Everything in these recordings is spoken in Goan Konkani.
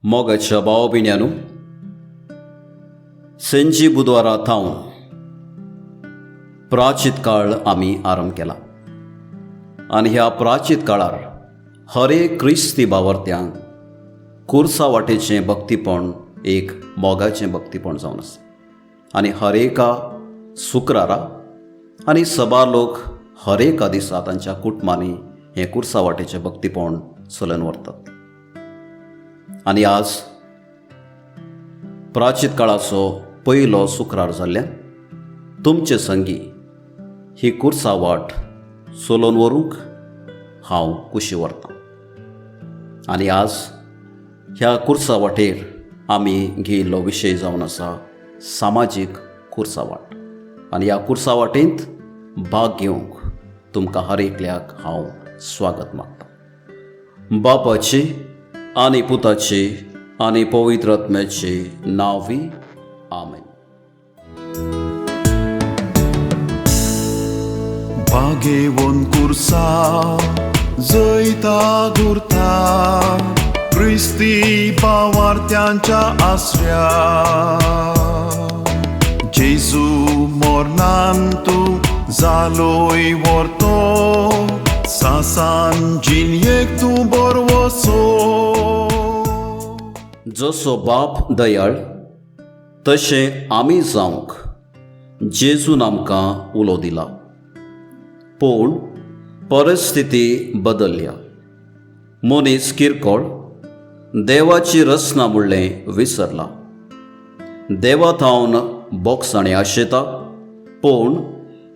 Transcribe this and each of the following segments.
मोगाच्या भाव भयण्यांनो, सेंजी बुधवारा थावन प्राचीत काळ आमी आरंभ केला आनी ह्या प्राचीत काळार हर एक क्रिस्ती भावार्थ्यांक कुर्सा वाटेचें भक्तीपण एक मोगाचें भक्तीपण जावन आसा आनी हर एका शुक्रारा आनी सबार लोक हर एका दिसा तांच्या कुटुंबांनी हें कुर्सा वाटेचें भक्तीपण चलून व्हरतात. आनी आज प्राचीत काळाचो पयलो शुक्रार जाल्ल्यान तुमचे संगी ही कुर्सा वाट चलोवन व्हरूंक हांव कुशी व्हरतां. आनी आज ह्या कुर्सा वाटेर आमी घेयिल्लो विशय जावन आसा सामाजीक कुर्सा वाट. आनी ह्या कुर्सा वाटेंत भाग घेवंक तुमकां हर एकल्याक हांव स्वागत मागतां. बापाची आनी पुताची आनी पवित्र आत्म्याची नांवी, आमेन. बागेवन कुर्सा जैता गुरता क्रिस्ती पावार्त्यांच्या आसऱ्या, जेजू मोरनान तूं जालोय व्हरतो, सासान जिनयेक तूं बरवसो. जसो बाप दयाळ तशें आमी जावंक जेजून आमकां उलो दिला. पूण परिस्थिती बदलल्या. मनीस किरकोळ देवाची रचना म्हणलें विसरला. देवा थावन बोगसाणें आशेता, पूण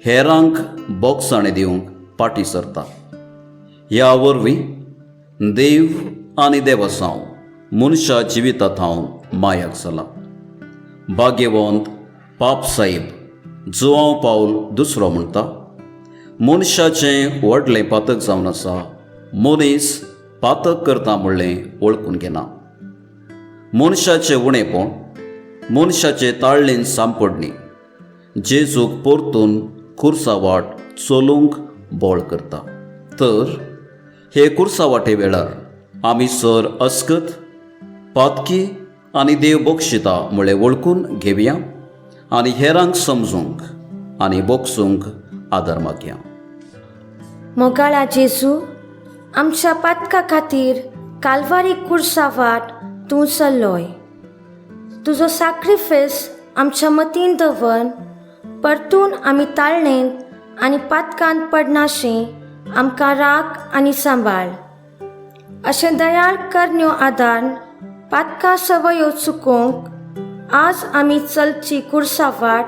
हेरांक बोगसाणें दिवंक फाटीं सरता. ह्या वरवीं देव आनी देवसांव मनशा जिविता थावन मायाक जाला. भाग्यवंत पाप साहेब जुवांव पावल दुसरो म्हणटा, मनशाचें व्हडलें पातक जावन आसा मनीस पातक करता म्हणलें वळखून घेना. मनशाचें उणेपण, मनशाचे ताळ्ळेन सांपडणी जेजूक परतून कुर्सा वाट चलूंक बळ करता. तर हे कुर्सा वाटे वेळार आमी सर अस्कत पातकी आनी देव बक्षिता म्हळें वळखून घेवया आनी हेरांक समजूंक आनी बक्षूंक आदार मागया. मोगाळा जेजू, आमच्या पातका खातीर कालवारी कुर्सा वाट तूं चल्लोय. तुजो साक्रिफीस आमच्या मतीन दवर परतून आमी ताळणेंत आनी पातकांत पडनाशें आमकां राख आनी सांबाळ. अशें दयाळ करण्यो आदार पातका सवयो चुकोवंक आज आमी चलची कुर्सा वाट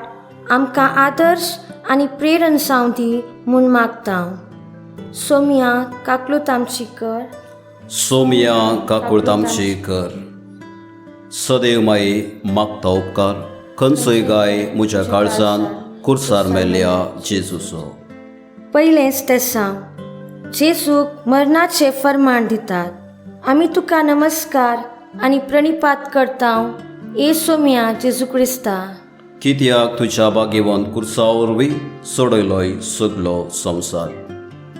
आमकां आदर्श आनी प्रेरण जावं दी म्हूण मागता. सोमया, काकलूत आमची कर. सोमया, काकूळत आमची कर. सदैव माई, मागता उपकार खंयचोय गाय म्हज्या काळजान कुर्सार मेल्ल्या जेजूचो. पयलेंच तेसांव. जेजूक मरणाचें फर्माण दितात. आमी तुका नमस्कार आनी प्रणिपात करता, ए सोमया जेजू क्रिस्ता. कित्याक तुज्या भाग्यवंत कुर्सा वरवीं सोडयलोय सगलो संवसार.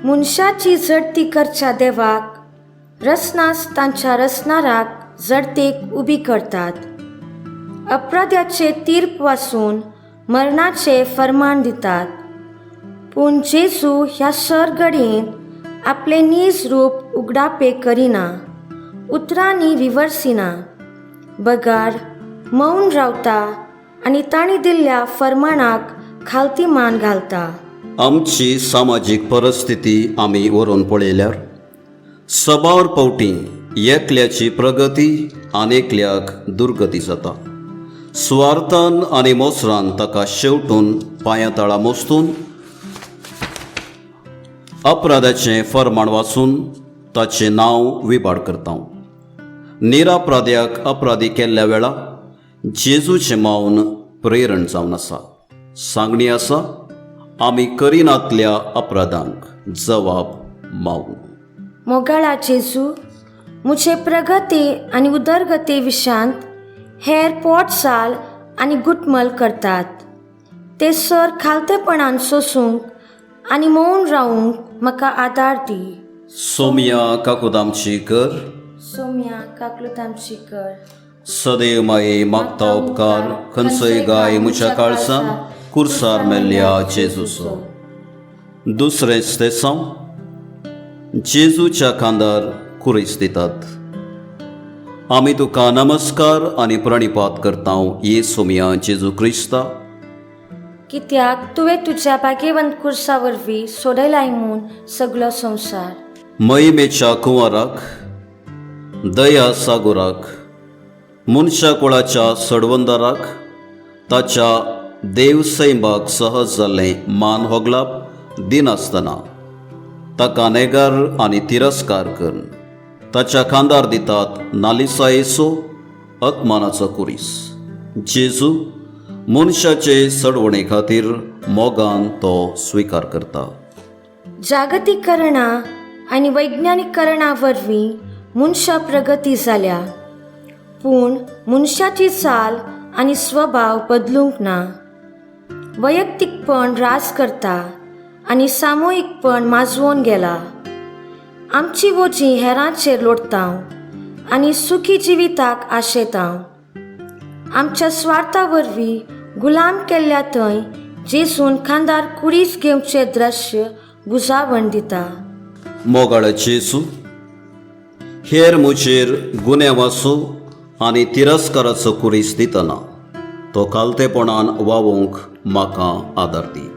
मनशाची झडती करच्या देवाक रसनास तांच्या रसनाराक जडतेक उबी करतात. अपराध्याचे तीर्प वासून मरणाचे फर्मान दितात. पूण जेजू ह्या सर घडयेन आपलें नीज रूप उगडापे करिना, उतरांनी विवर्सिना, बगार मौन रावता आनी तांणी दिल्ल्या फर्माणाक खालती मान घालता. आमची सामाजीक परिस्थिती आमी व्हरून पळयल्यार सबार फावटी एकल्याची प्रगती आनी एकल्याक दुर्गती जाता. सुवार्थान आनी मोसरान ताका शेवटून पांया तळा मोस्तून अपराधाचें फर्माण वाचून ताचें नांव विबाड करता. निरापराध्याक अपराधी केल्ल्या वेळा जेजूचें मौन प्रेरण जावन आसा. सांगणी आसा, आमी करिनातल्या अपराधांक जवाब मावून. मोगाळा जेजू, मुझे प्रगती आनी उदरगती विशांत हेर पोटसाल आनी गुटमल करतात. ते सर खालतेपणान सोसूंक आनी मौन रावूंक म्हाका आदार दी. सोमया, काकुदामची कर. सोम्या काकलूत आमची कर. सदैव माये मागता उपकार खंयचोय गाय म्हज्या काळजान कुर्सार मेल्ल्या जेजूचो. दुसरें स्तेसांव जेजूच्या खांदार कुरीस दितात. आमी तुका नमस्कार आनी प्रणिपात करता ये सोमया जेजू क्रिस्ता, कित्याक तुवें तुज्या भाग्यवंत कुर्सा वरवीं सोडयलाय म्हूण सगलो संवसार. महिमेच्या कुंवराक, दया सागोराक, मनशा कुळाच्या सडवंदाराक ताच्या देव सैमाक सहज जाल्लें मान होगलाप दिनासतना ताका नेगार आनी तिरस्कार करून ताच्या खांदार दितात नालिसायेचो अपमानाचो कुरीस. जेजू मनशाचे सडवणे खातीर मोगान तो स्विकार करता. जागतीकरणा आनी वैज्ञानिकरणा वरवीं मनशा प्रगती जाल्या, पूण मनशाची चाल आनी स्वभाव बदलूंक ना. वैयक्तीकपण राज करता आनी सामुहीकपण माजवोन गेला. आमची वोजी हेरांचेर लोडता आनी सुखी जिविताक आशेता. आमच्या स्वार्था वरवीं गुलाम केल्ल्या थंय जेजून खांदार कुडीच घेवचें दृश्य बुजावण दिता. मोगाळ जेजू, हेर म्हजेर गुन्यांवाचो आनी तिरस्काराचो कुरीस दितना तो कालतेपणान वावोवंक म्हाका आदार दी.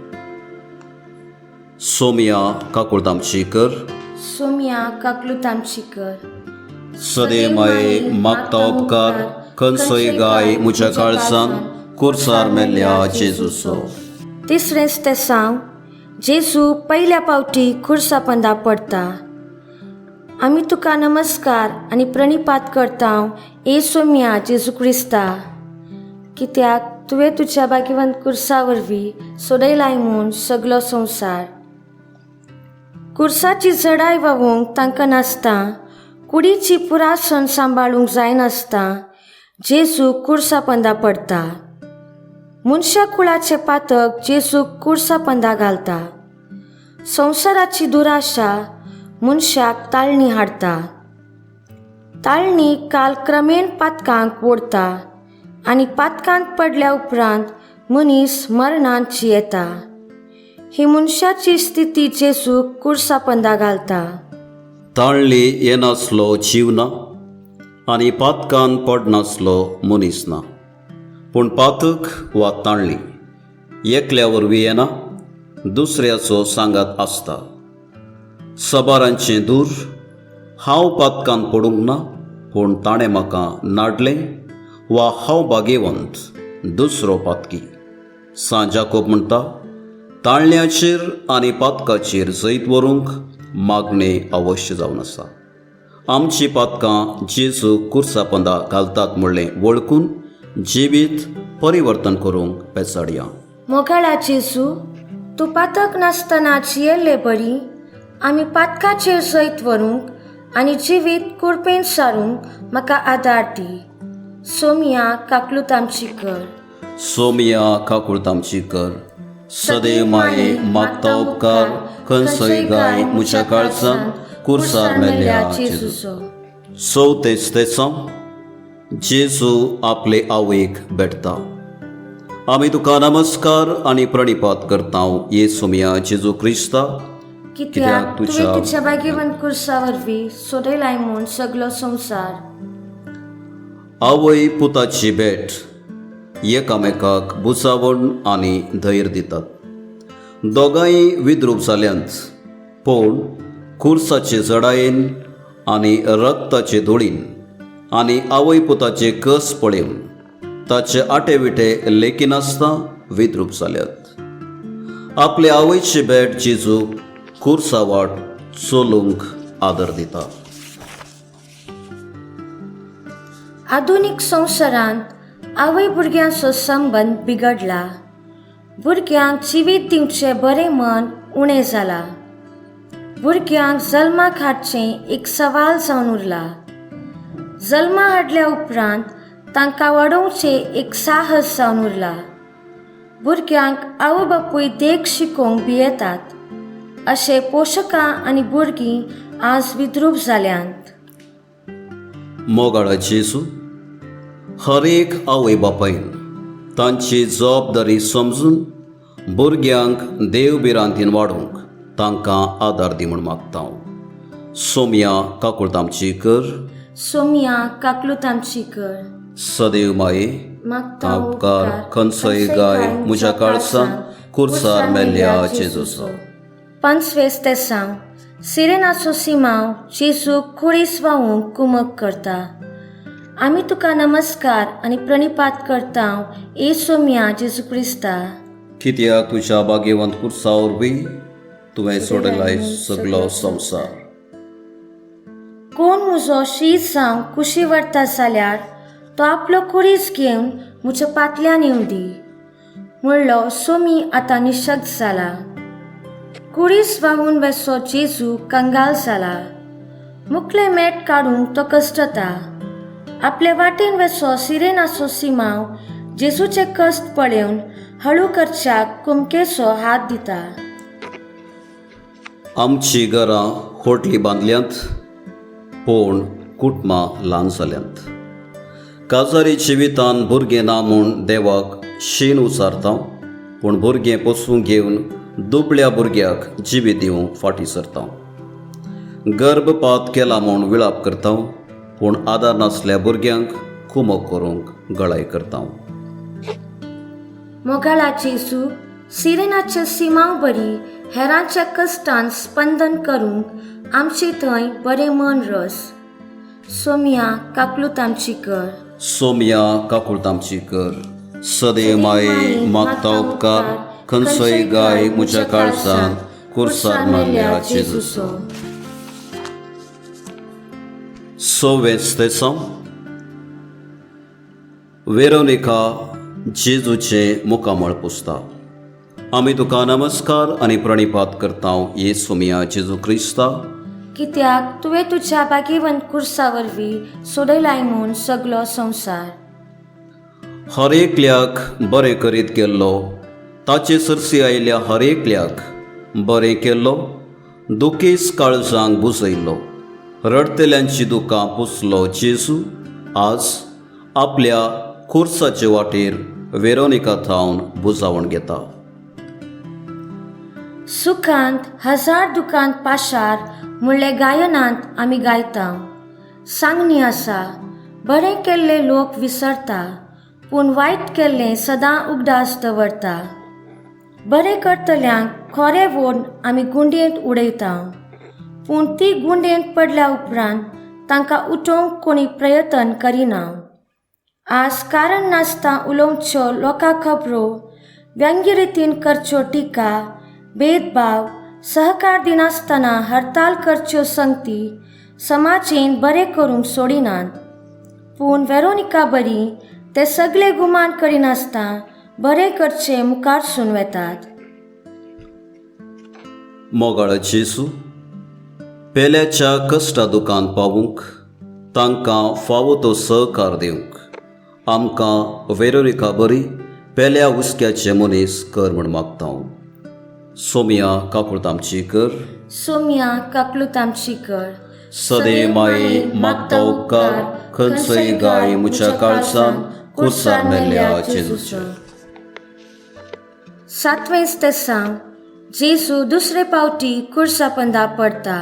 सोमया काकुळतामची कर. सोमया काकलूत आमची कर. सदे माये मागता उपकार खंयचोय गाय म्हज्या काळजान कुर्सार मेल्ल्या जेजूचो. तिसरें तेसांव जेजू पयल्या पावटी खुर्सा पंदा पडता. आमी तुका नमस्कार आनी प्रणिपात करता ए सोमया जेजू क्रिस्ता, कित्याक तुवें तुज्या भाग्यवंत कुर्सा वरवीं सोडयलाय म्हूण सगलो संवसार. कुर्साची जडाय वावोवंक तांकां नासता, कुडीची पुरासण सांबाळूंक जायनासता जेजू कुर्सा पंदा पडता. मनशा कुळाचें पातक जेजूक कुर्सा पंदा घालता. संवसाराची दुराशा मनशाक ताळणी हाडटा. ताळणी काल क्रमेण पातकांक ओडटा आनी पातकांत पडल्या उपरांत मनीस मरणांत जियेता. ही मनशाची स्थिती जेजूक कुर्सा पंदा घालता. ताळणी येनासलो जीव ना आनी पातकान पडनासलो मनीस ना, पूण पातक वा ताळणी एकल्या वरवीं येना, दुसऱ्याचो सांगात आसता. सबारांचें दूर हांव पातकान पडूंक ना, पूण ताणें म्हाका नाडलें वा हांव भागेवंत दुसरो पातकी. सांत जाकोब म्हणटा, ताळण्याचेर आनी पातकाचेर जैत व्हरूंक मागणें अवश्य जावन आसा. आमची पातकां जेजू कुर्सा पंदा घालतात म्हणलें वळखून जिवीत परिवर्तन करूंक पेचाडया. मोगाळा जेजू, तूं पातक नासतना जियेल्ले बरी आमी पातकाचेर जैत व्हरूंक आनी जिवीत कुरपेन सारूंक म्हाका आदार दी. सोमया काकलूत आमची कर. सोमया काकुळत आमची कर. सदैव माये मागता उपकार खंयचोय गाय म्हज्या काळजान कुर्सार मेल्ल्या जेजूचो. चवथें स्तेसांव जेजू आपले आवयक भेटता. आमी तुका नमस्कार आनी प्रणिपात करता ये सोमया जेजू क्रिस्ता, कित्याक तुवें तुज्या भाग्यवंत कुर्सा वरवीं सोडयलाय म्हूण सगलो संवसार. आवय पुताची भेट एकामेकाक बुजावण आनी धैर्य दितात. दोगांय विद्रूप जाल्यांत, पूण कुर्साचे जडायेन आनी रक्ताचे धुळीन आनी आवय पुताचे कस पळोवन ताचे आटे विटे लेखिनासतना विद्रूप जाल्यात. आपले आवयची भेट जेजू कुर्सा वाट चलूंक आदर दिता. आधुनीक संवसारांत आवय भुरग्यांचो संबंद बिगडला. भुरग्यांक जिवीत दिवचें बरें मन उणें जालां. भुरग्यांक जल्माक हाडचें एक सवाल जावन उरला. जल्मा हाडल्या उपरांत तांकां वाडोवचें एक साहस जावन उरला. भुरग्यांक आवय बापूय देख शिकोवंक भियेतात. अशें पोशकां आनी भुरगीं आज विद्रूप जाल्यांत. मोगाळा जेजू, हर एक आवय बापायन तांची जबाबदारी समजून भुरग्यांक देव भिरांतीन वाडोवंक तांकां आदार दी म्हूण मागता हांव. सोमया काकुळट आमची कर. सोमया काकलूत आमची कर. सदैव माये, मागता उपकार खंयचोय गाय म्हज्या काळजान कुर्सार मेल्ल्या जेजूचो. पंचवीस तेसांव सिरेनाचो सिमांव जेजूक कुळीस वावूंक कुमक करता. आमी तुका नमस्कार आनी प्रणिपात करता ए सोमया जेजू क्रिस्ता, कित्याक तुज्या भाग्यवंत कुर्सा वरवीं तुवें सोडलाय सगलो संवसार. कोण म्हजो शीत जावं कुशी व्हरता जाल्यार तो आपलो कुरीस घेवन म्हज्या पाटल्यान येवं दी म्हणलो सोमी आतां निशक्त जाला. कुरीस वाहून वेसो जेजू कंगाल जाला. मुखले मेट काडूंक तो कश्टता. आपले वाटेन वेसो सिरेनाचो सिमांव जेजूचे कश्ट पळोवन हळू करच्याक कुमकेचो हात दिता. आमची घरां होटली बांदल्यांत पूण कुटुंबां ल्हान जाल्यांत. काजारी जिवितान भुरगें ना म्हूण देवाक शीण उचारता, पूण भुरगें पोसूंक घेवन दुबळ्या भुरग्याक जिवीत दिवंक फाटीं सरता. गर्भपात केला म्हूण विळाप करता, पूण आदार नासल्या भुरग्यांक कुमक करूंक गळाय करता. मोगाळा जेजू, सिरेनाच्या सिमांव बरी हेरांच्या कश्टान स्पंदन करूंक आमचे थंय बरें मन रस. सोमया काकलूत आमची कर. सोमया काकुळट आमची कर. सदैव माये, मागता उपकार खंयचोय गाय म्हज्या काळजान कुर्सार मारल्या जेजूचो. सव्वेंच तेसांव वेरोनिका जेजूचें मुखामळ पुसता. आमी तुका नमस्कार आनी प्रणिपात करता ये सोमया जेजू क्रिस्ता, कित्याक तुवें तुज्या भाग्यवंत कुर्सा वरवीं सोडयलाय म्हूण सगलो संवसार. हर एकल्याक बरें करीत गेल्लो, ताचे सरशी आयिल्ल्या हर एकल्याक बरें केल्लो, दुखेस काळजांक बुजयल्लो, रडटल्यांची दुकां पुसलो जेजू आज आपल्या खुर्साचे वाटेर वेरोनिका थावन बुजावण घेता. सुखांत हजार दुकांत पाशार म्हणले गायनांत आमी गायता. सांगणी आसा, बरें केल्ले लोक विसरता पूण वायट केल्लें सदां उगडास दवरता. बरें करतल्यांक खोरें वोन आमी गुंडयेंत उडयता, पूण ती गुंडयेंत पडल्या उपरांत तांकां उठोवंक कोणी प्रयत्न करिना. आज कारण नासता उलोवच्यो लोकां खबरो, व्यंग्य रितीन करच्यो टिका, भेदभाव, सहकार दिनासतना हरताल करच्यो संगती समाजेन बरें करूंक सोडिनात. पूण वेरोनिका बरी ते सगळे गुमान करिनासतना बरें करचें मुखार सून वेतात. मोगाळ जेजू, पेल्याच्या कश्टा दुकान पावूंक तांकां फावो तो सहकार दिवंक आमकां वेरोनिका बरी पेल्या हुस्क्याचे मनीस कर म्हूण मागता हांव. सोमया काकुळट आमची कर. सोमया काकलूत आमची कर. सदैव माये, मागता उपकार खंयचोय गाय म्हज्या काळजान कुर्सार मेल्ल्या जेजूचो. सातवेंच तेसांव जेजू दुसरे पावटी कुर्सा पंदा पडता.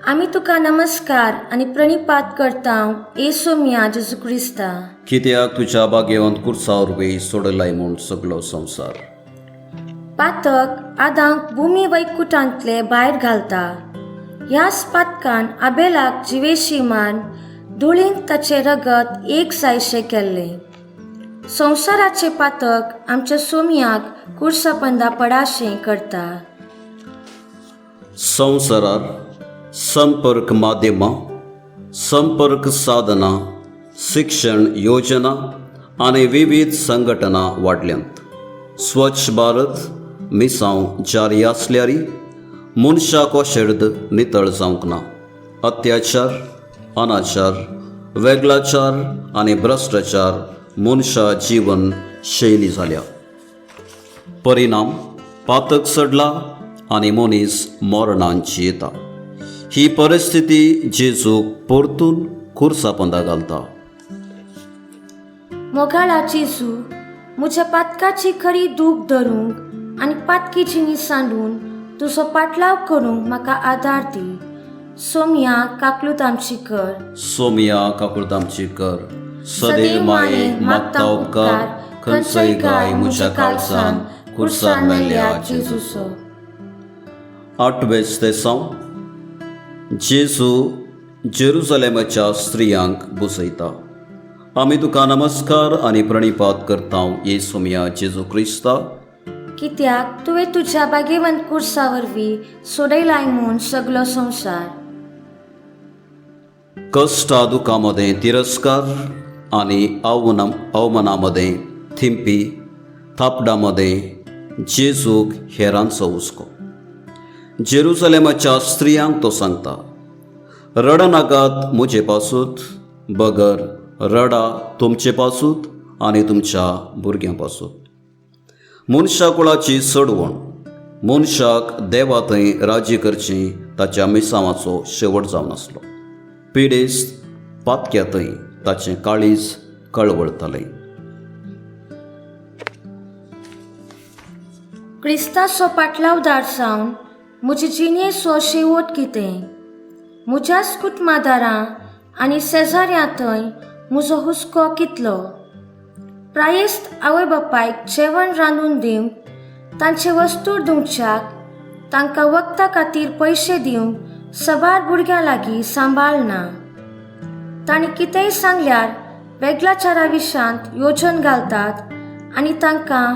आमी तुका नमस्कार आनी प्रणिपात करता ए सोमया जेजू क्रिस्ता, कित्याक तुज्या भाग्यवंत कुर्सा वरवीं सोडलाय म्हूण सगलो संवसार. पातक आदांक भुमी वैकुटांतले भायर घालता. ह्याच पातकान आबेलाक जिवेशी मान धुळींत ताचें रगत एक जायशें केल्लें. संवसाराचें पातक आमच्या सोमयाक कुर्सापंदा पडाशें करता. संवसारार संपर्क माध्यमां, संपर्क साधनां, शिक्षण योजना आनी विविध संघटना वाडल्यांत. स्वच्छ भारत मिसांव जारी आसल्यारी मनशाक अशेर्द नितळ जावंक ना. अत्याचार, अनाचार, वेगळाचार आनी भ्रश्टाचार मनशा जीवन शैली जाल्या. परिणाम पातक चडला आनी मनीस मरणान जियेता. ही परिस्थिती जेजूक परतून खुर्सा पोंदा घालता. मोगाळा जेजू, म्हज्या पातकाची खरी दूख धरूंक आनी पातकी जिणी सांडून तुजो पाटलाव करूंक म्हाका आदार दी. सोमया काकलूत आमची कर. सोमया काकुळट आमची कर. सदैव माये मागता उपकार खंयचोय गाय म्हज्या काळजान खुर्सार मेल्ल्या जेजूचो. आठवेच तेसांव. जेजू जेरुजलेमाच्या स्त्रियांक बुजयता. आमी तुका नमस्कार आनी प्रणिपात करता ये सोमया जेजू क्रिस्ता, कित्याक तुवें तुज्या भाग्यवंत कुर्सा वरवीं सोडयलाय म्हूण सगलो संवसार. कश्टा दुखां मदें तिरस्कार आनी अवमाना मदें थिंपी थापडां मदें जेजूक हेरांचो हुस्को. जेरुजलेमाच्या स्त्रियांक तो सांगता, रडनाकात म्हजे पासूत, बगर रडा तुमचे पासूत आनी तुमच्या भुरग्यां पासूत. मनशा कुळाची चडवण मनशाक देवा थंय राजी करची ताच्या मिसांवाचो शेवट जावन आसलो. पिडेस्त पातक्या थंय ताचें काळीज कळवळतालें. क्रिस्ताचो पाटलावदार जावन म्हजे जिणेचो शेवट कितें? म्हज्याच कुटुंबादारां आनी शेजाऱ्यां थंय म्हजो हुस्को कितलो? प्रायेस्त आवय बापायक जेवण रांदून दिवंक, तांचे वस्तू दिवच्याक, तांकां वखदां खातीर पयशे दिवंक सबार भुरग्यां लागीं सांबाळ ना. तांणी कितेंय सांगल्यार वेगळाचारा विशांत योजन घालतात आनी तांकां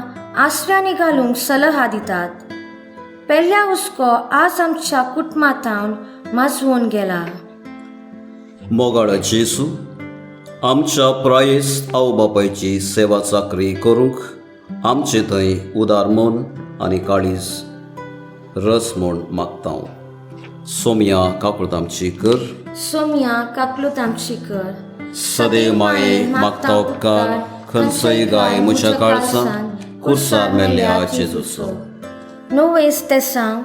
आसऱ्यांनी घालूंक सलहा दितात. पेल्ल्या हुस्को आज आमच्या कुटुंबांतावन माजवून गेला. मोगाळ जेजू, आमच्या प्रायेस्त आवय बापायची सेवा चाकरी करूंक आमचे थंय उदार मन आनी काळीज रस म्हूण मागता. सोमया काकुळट आमची कर. सोमया काकलूत आमची कर. सदैव माये मागता उपकार खंयचोय गाय म्हज्या काळजान कुर्सार मेल्ल्या जेजूचो. णवेस तेसांव.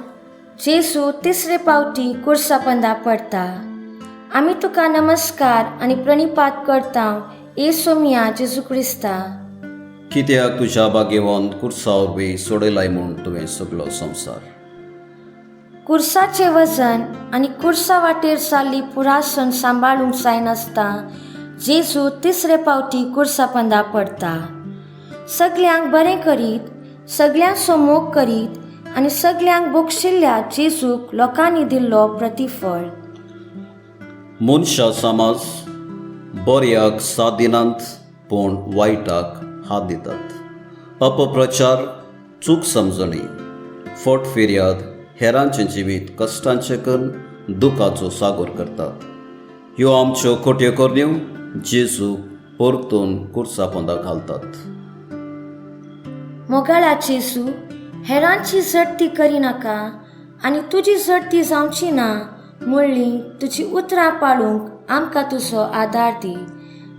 जेजू तिसरे पावटी कुर्सा पंदा पडटा. आमी तुका नमस्कार आनी प्रणिपात करता ए सोमया जेजू क्रिस्ता, कित्याक तुज्या भाग्यवंत कुर्सा वरवीं सोडयलाय म्हूण तुवें सगलो संवसार. कुर्साचें वजन आनी कुर्सा वाटेर जाल्ली पुरासन सांबाळूंक जायनासतना जेजू तिसरे पावटी कुर्सा पंदा पडटा. सगल्यांक बरें करीत, सगल्यांचो मोग करीत आनी सगल्यांक बोगशिल्ल्या जेजूक लोकांनी दिल्लो प्रतिफळ. मनशा समाज बऱ्याक साथ दिनात पूण वायटाक हात दितात. अपप्रचार, चूक समजणी, फट फिर्याद हेरांचें जिवीत कश्टांचें करून दुखाचो सागोर करतात. ह्यो आमच्यो खोट्यो करण्यो जेजूक परतून कुर्सा पोंदा घालतात. मोगाळा जेजू, हेरांची झडती करिनाका आनी तुजी झडती जावची ना म्हणली तुजी उतरां पाळूंक आमकां तुजो आदार दी.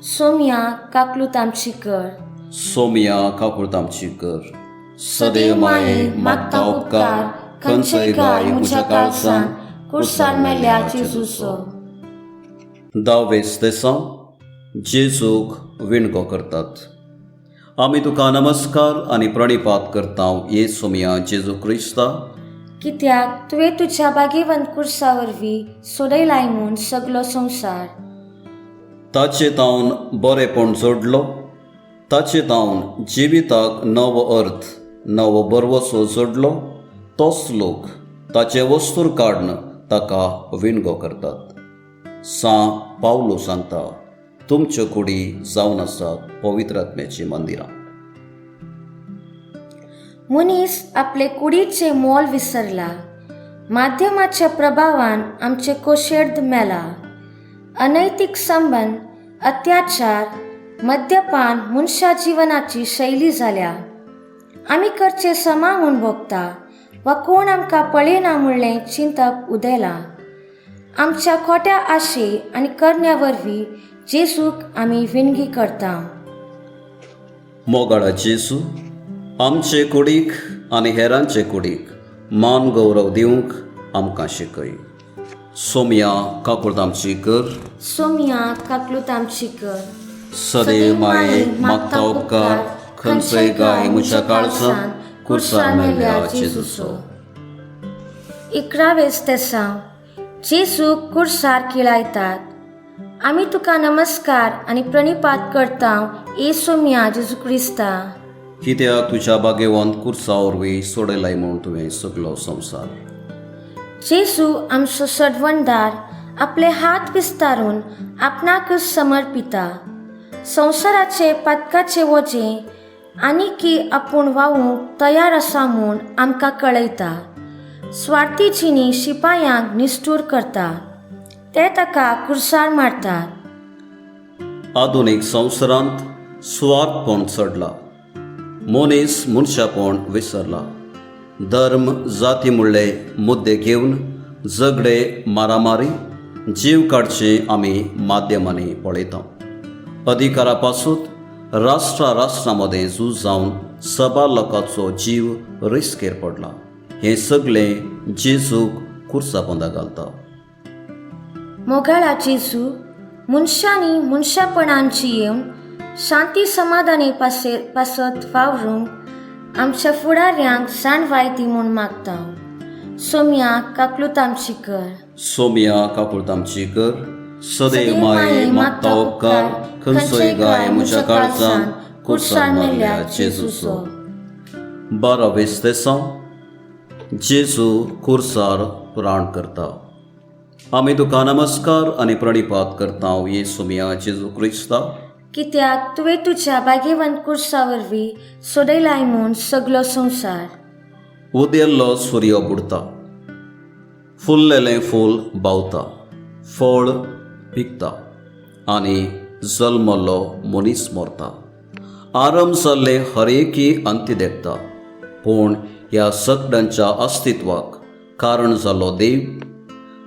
सोमया काकलूत आमची कर. सोमया काकुळट आमची कर. सदैव माये मागता उपकार खंयचोय गाय म्हज्या काळजान कुर्सार मेल्ल्या जेजूचो. दावेस देसांव. जेजूक विणगो करतात. आमी तुका नमस्कार आनी प्रणिपात करता ये सोमया जेजू क्रिस्ता, कित्याक तुवें तुज्या भाग्यवंत कुर्सा वरवीं सोडयलाय म्हूण सगलो संवसार. ताचे तावन बरेपण जोडलो, ताचे तावन जिविताक नवो अर्थ, नवो बरवसो जोडलो. तोच लोक ताचे वस्तूर काडून ताका विणगो करतात. सां पावलो सांगता, तुमच्यो कुडी जावन आसात पवित्र आत्म्याचीं मंदिरां. मनीस आपले कुडीचें मोल विसरला. माध्यमाच्या प्रभावान आमचें कोशेर्द मेला. अनैतीक संबंद, अत्याचार, मद्यपान मनशा जिवनाची शैली जाल्या. आमी करचें समा म्हूण भोगता वा कोण आमकां पळयना म्हणलें चिंतप उदेलां. आमच्या खोट्या आशे आनी करण्या वरवीं जेजूक आमी विणगी करता. मोगाळा जेजू, आमचे कुडीक आनी हेरांचे कुडीक मान गौरव दिवंक आमकां शिकय. सोमया काकुळट आमची कर. सोमया काकलूत आमची कर. सदैव माये मागता उपकार खंयचोय गाय म्हज्या काळजान कुर्सार मेल्ल्या जेजूचो. इकरावेस तेसांव. जेजूक कुर्सार किळायतात. आमी तुका नमस्कार आनी प्रणिपात करता ए सोमया जेजू क्रिस्ता, कित्याक तुज्या बागेवंत कुर्सा वरवीं सोडयलाय म्हूण तुवें सगलो संवसार. जेजू आमचो सडवणदार आपले हात विस्तारून आपणाकच समर्पिता. संवसाराचे पातकाचे वजें आनी की आपूण वावूंक तयार आसा म्हूण आमकां कळयता. स्वार्थी जिणी शिपायांक निश्ठूर करता. ते ताका कुर्सार मारतात. आधुनीक संवसारांत सुवार्थपण चडला. मनीस मनशापण विसरला. धर्म जाती म्हणले मुद्दे घेवन झगडे, मारामारी, जीव काडचे आमी माध्यमांनी पळयता. अधिकारा पासून राष्ट्रा राष्ट्रां मदें झूज जावन सबार लोकांचो जीव रिस्केर पडला. हें सगळें जेजूक कुर्सा पोंदा घालता. मोगाळा जेजू, मनशांनी मनशापणान जियेवन शांती समाधानी पासे पासत वावरूंक आमच्या फुडाऱ्यांक जाणवाय दी म्हूण मागता. सोमया काकलूत आमची कर. सोमया काकुळट आमची कर. सदैव माये मागता उपकार खंयचोय गाय म्हज्या काळजान कुर्सार मारल्या जेजूचो. बारावेस तेसांव. जेजू कुर्सार प्राण करता. आमी तुका नमस्कार आनी प्रणिपात करता ये सोमया जेजू क्रिस्ता, कित्याक तुवें तुज्या भाग्यवंत कुर्सा वरवीं सोडयलाय म्हूण सगलो संवसार. उदेल्लो सूर्य बुडता, फुल्लेलें फूल बावता, फळ पिकता आनी जल्मल्लो मनीस मरता. आरंभ जाल्ले हरेकी अंती देखता, पूण ह्या सगळ्यांच्या अस्तित्वाक कारण जाल्लो देव,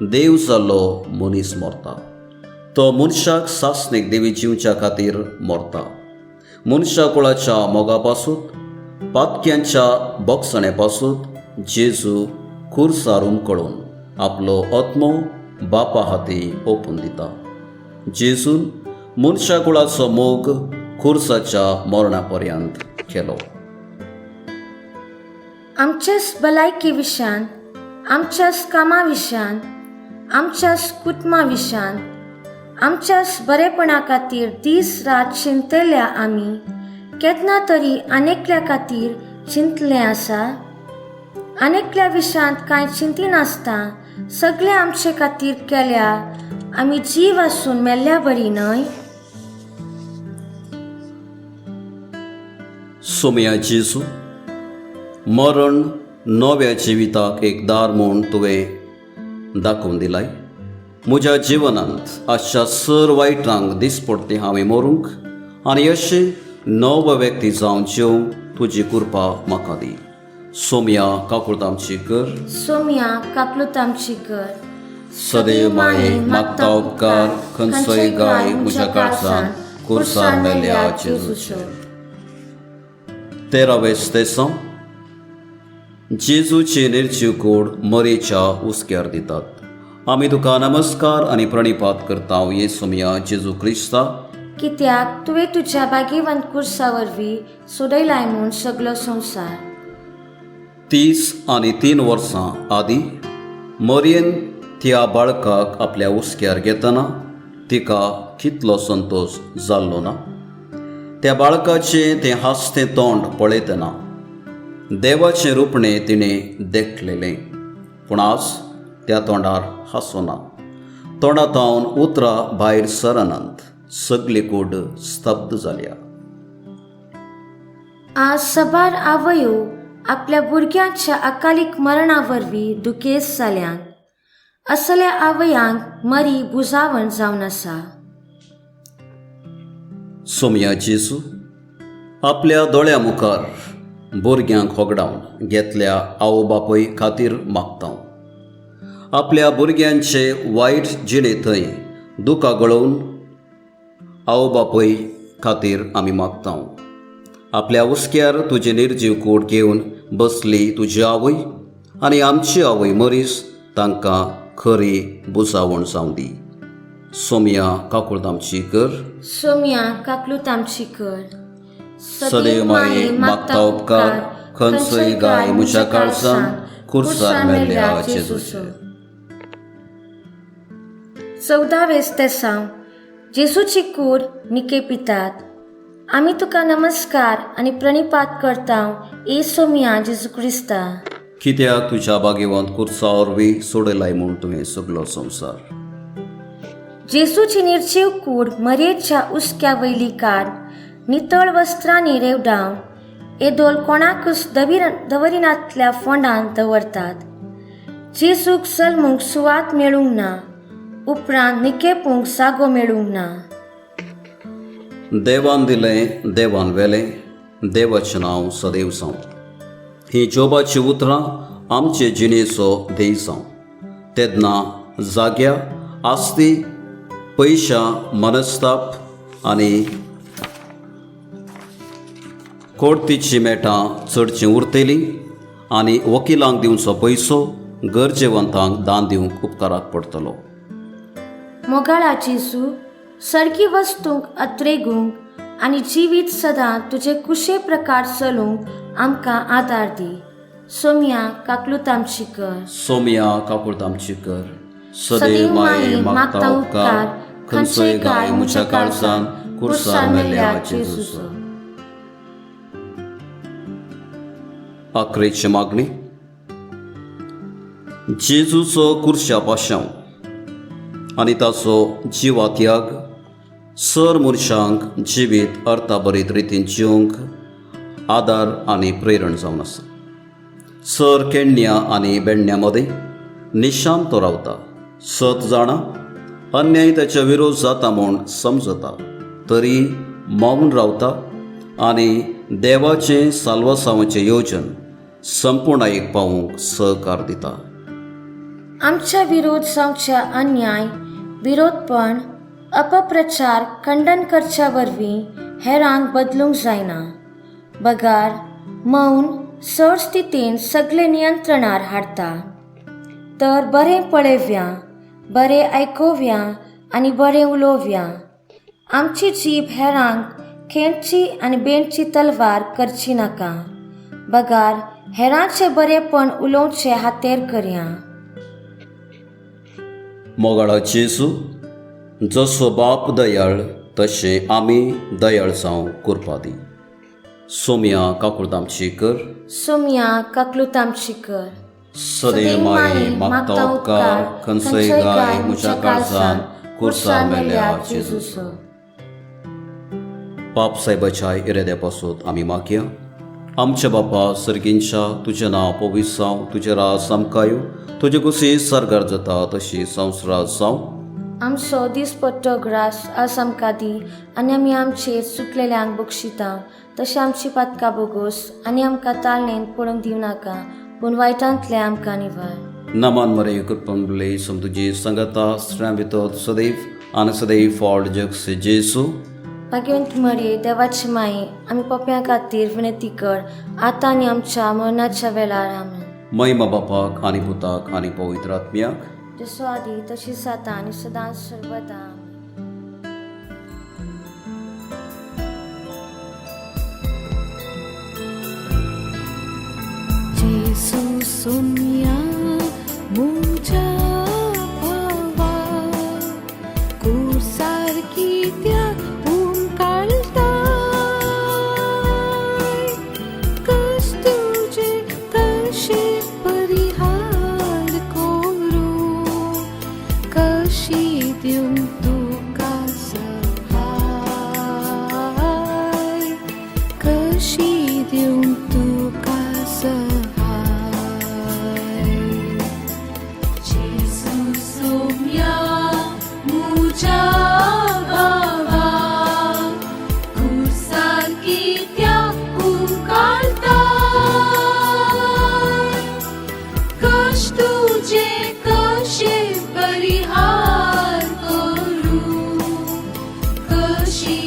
देव जाल्लो मनीस मरता. तो मनशाक सासणीक देवी जिवच्या खातीर मरता. मनशा कुळाच्या मोगा पासून, पातक्यांच्या बोगसणे पासून जेजू खुर्सार उमकळून आपलो आत्मो बापा हाती ओपून दिता. जेजून मनशा कुळाचो मोग खुर्साच्या मरणा पर्यंत केलो. आमच्याच भलायकी विशयान, आमच्याच कामा विशयान, आमच्याच कुटुंबा विशयान, आमच्याच बरेपणा खातीर दीस रात चिंतल्या आमी केन्ना तरी आनेकल्या खातीर चिंतलें आसा? आनेकल्या विशयांत कांय चिंतिनासतना सगळें आमचे खातीर केल्या आमी जीव आसून मेल्ल्या बरी न्हय? सोमया जेजू, मरण नव्या जिविताक एक दार म्हूण तुवें दाखोवन दिलाय. म्हज्या जिवनांत आजच्या सर वायटांक दिसपडटी हांवें मरूंक आनी अशें नव व्यक्ती जावन जेवंक तुजी कृपा म्हाका दी. सोमया काकुळट आमची कर. सोमया काकलूत आमची कर. सदैव माये मागता उपकार खंयचोय गाय म्हज्या काळजान कुर्सार मेल्या जेजूचो. तेरावेस तेसांव. जेजूचे निर्जीव कूड मरेच्या हुस्क्यार दितात. आमी तुका नमस्कार आनी प्रणिपात करता ये सोमया जेजू क्रिस्ता, कित्याक तुवें तुज्या भाग्यवंत कुर्सा वरवीं सोडयलाय म्हूण सगलो संवसार. 33 वर्सां आदीं मरयेन त्या बाळकाक आपल्या हुस्क्यार घेतना तिका कितलो संतोश जाल्लो ना? त्या बाळकाचें तें हांसतें तोंड पळयतना देवाचें रुपणें तिणें देखलेलें. पूण आज त्या तोंडार हांसो ना, तोंडांतावन उतरां भायर सरनात. सगली कूड स्तब्ध जाल्या. आज सबार आवयो आपल्या भुरग्यांच्या अकालीक मरणा वरवीं दुखेस्त जाल्यात. असल्या आवयांक मरी बुजावण जावन आसा. सोमया जेजू, आपल्या दोळ्या मुखार भुरग्यांक होगडावन घेतल्या आवय बापूय खातीर मागता. आपल्या भुरग्यांचे वायट जिणे थंय दुकां गळोवन आवय बापूय खातीर आमी मागता. आपल्या हुस्क्यार तुजें निर्जीव कूड घेवन बसली तुजी आवय आनी आमची आवय मरीस तांकां खरी बुजावण जावं दी. सोमया काकुळट आमची कर. सोमया काकलूत आमची कर. सदैव माये मागता उपकार खंयचोय गाय म्हज्या काळजान खुर्सार मेल्ल्या जेजूचे. 14वें तेसांव. जेजूची कूड निके पितात. आमी तुका नमस्कार आनी प्रणिपात करता ए सोमया जेजू क्रिस्ता, कित्याक तुज्या बागेवंत खुर्सा वरवीं सोडयलाय म्हूण तुवें सगलो संवसार. जेजूची निर्जीव कूड मरेच्या उसक्या वयली काड नितळ वस्त्रांनी रेवडावन येदोल कोणाकूच दवरिनातल्या फोंडांत दवरतात. जेजूक सलमूंक सुवात मेळूंक ना, उपरांत निकेपूंक जागो मेळूंक ना. देवान दिलें देवान वेलें, देवाचें नांव सदैव जावं. हीं जोबाचीं उतरां आमचे जिणेचो ध्येय जावं. तेन्ना जाग्या आस्ती पयशां मनस्ताप आनी कोर्तीचीं मेटां चडचीं उरतलीं आनी वकिलांक दिवचो पयसो गरजेवंतांक दान दिवंक उपकाराक पडटलो. मोगाळा जेजू, सारकी वस्तूंक अत्रेगूंक आनी जिवीत सदां तुजे कुशे प्रकार चलूंक आमकां आदार दी. सोमया काकलूत आमची कर. सोमया काकुळट आमची कर. सदैव माये मागता उपकार खंयचोय गाय म्हज्या काळजान खुर्सार मेल्ल्या जेजूचो. आखरेची मागणी. जेजूचो कुर्शा पाशांव आनी ताचो जिवात्याग सर मनशांक जिवीत अर्थाभरीत रितीन जिवंक आदार आनी प्रेरण जावन आसा. सर केण्ण्या आनी बेण्ण्या मदें निशांत तो रावता. सत जाणा अन्याय ताच्या विरोध जाता म्हूण समजता तरी मौन रावता आनी देवाचें साल्वासांवाचें योजन संपूर्णायेक पावूंक सहकार दिता. आमच्या विरोध जावच्या अन्याय, विरोधपण, अपप्रचार खंडन करच्या वरवीं हेरांक बदलूंक जायना, बगार मौन चड स्थितीन सगळे नियंत्रणार हाडटा. तर बरें पळोवया, बरें आयकोवया आनी बरें उलोवया. आमची जीब हेरांक खेळची आनी बेणची तलवार करची नाका, बगार हेरांचें बरेंपण उलोवचें हातेर करया. मोगाळा जेजू, जसो बाप दयाळ तशें आमी दयाळ जावं कृपा दी. सोमया काकुळट आमची कर. सोमया काकलूत आमची कर. सदैव माये मागता उपकार खंयचोय गाय म्हज्या काळजान खुर्सार मेल्ल्या जेजूचो. पाप सायबाच्या इराद्या पासून आमी मागया. आमच्या बापा सर्गींच्या, तुजें नांव पवित्र जावं, तुजें राज आमकां येवं, तुजे कुशी सर्गार जाता तशी संवसारांत जावं. आमचो दिसपट्टो ग्रास आज आमकां दी आनी आमी आमचेर चुकलेल्यांक बक्षिता तशें आमची पातकां बोगोस आनी आमकां ताळणेन पडूंक दिवं नाका, पूण वायटांतलें आमकां निवार. नमन मरे कृपा सम तुजी संगता स्त्रियां भितर सदैव आनी सदैव फॉल्ट जगसे जेजू. भाग्यवंत मरये देवाची माई, आमी पोप्यां खातीर विनंती कर आतां आनी आमच्या मरणाच्या वेळार. आमेन. महिमा बापाक आनी पुताक आनी पवित्र आत्म्याक, जसो आदी तशीच आतां आनी सदांच सर्वदा. जेजू सोमया म्हज्या भावा, कुर्सार कित्याक हुमकळटाय? कश्ट तुजे कशे परिहार करूं, कशी दिवं तुका सहाय, कशी दिवं तुका सहाय. जेजू सोमया म्हज्या भावा, कुर्सार कित्याक हुमकळटाय? कश्ट तुजे कशे परिहार करूं, कशी